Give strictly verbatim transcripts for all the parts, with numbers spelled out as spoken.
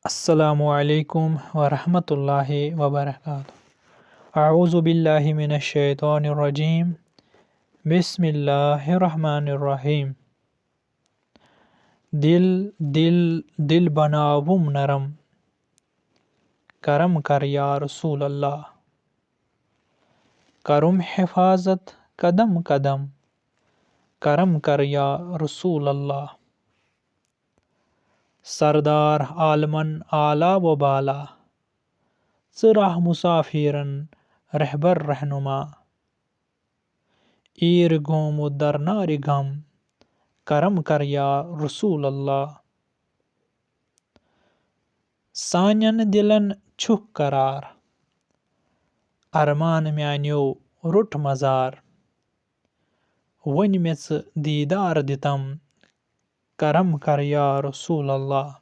السلام عليكم ورحمة الله وبركاته. أعوذ بالله من الشيطان الرجيم. بسم الله الرحمن الرحيم. دل دل دل بناوُم نرم، کرم کر یا رسول اللہ۔ کرُم حفاظت قدم قدم، کرم کر یا رسول اللہ۔ سردار عالمن اعلیٰ و بالا، ژٕ راہ مسافرن رہبر رہنما۔ ایر گومُت در نارِ غم، کرم کر یا رسول اللہ۔ سانٮ۪ن دِلن چھُکھ قرار، ارمان میانیو روٚٹ مزار۔ وۄنۍ مےٚ ژٕ دیٖدار دِتم، کرم کر یا رسول اللہ۔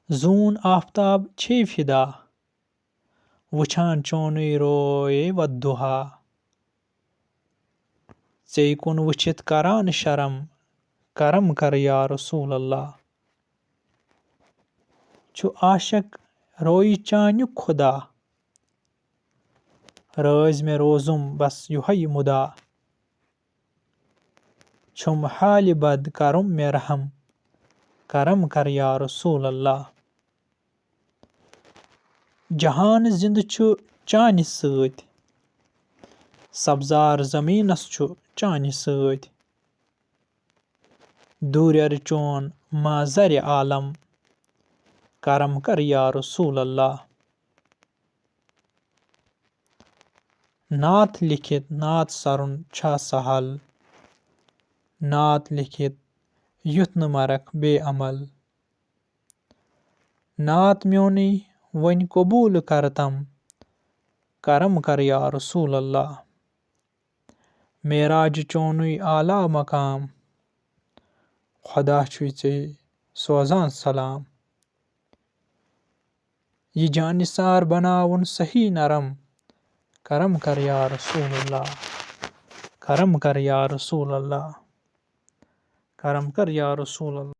زوٗن آفتاب چھے فدا، وٕچھان چونُے روے والضحیٰ۔ ژے کُن وٕچھِتھ کران شرم، کرم کر یا رسول اللہ۔ چھُ عاشق رویہِ چانیُک خدا، رٲزۍ مےٚ روزُم بس یِہوٚے مُدا۔ چھُم حالہِ بد کرُم مےٚ رحم، کرم کر یا رسول اللہ۔ جہان زِندٕ چھُ چانہِ سۭتۍ، سبزار زمیٖنس چھُ چانہِ سۭتۍ۔ دوٗرٮ۪ر چون ما زرِ عالم، کرم کر یا رسول اللہ۔ نعت لیکھِتھ نعت سرُن چھا سہل؟ نعت لیکھِتھ یُتھ نہٕ مرکھ بے عمل۔ نعت میونُے وۄنۍ قبوٗل کرتم، کرم کر یا رسول اللہ۔ معراج چونُے اعلیٰ مقام، خدا چھُے ژےٚ سوزان سلام۔ یہِ جانثار بناوُن صحیح نرم، کرم کر یا رسول اللہ، کرم کر یا رسول اللہ، کرم کر یا رسول اللہ۔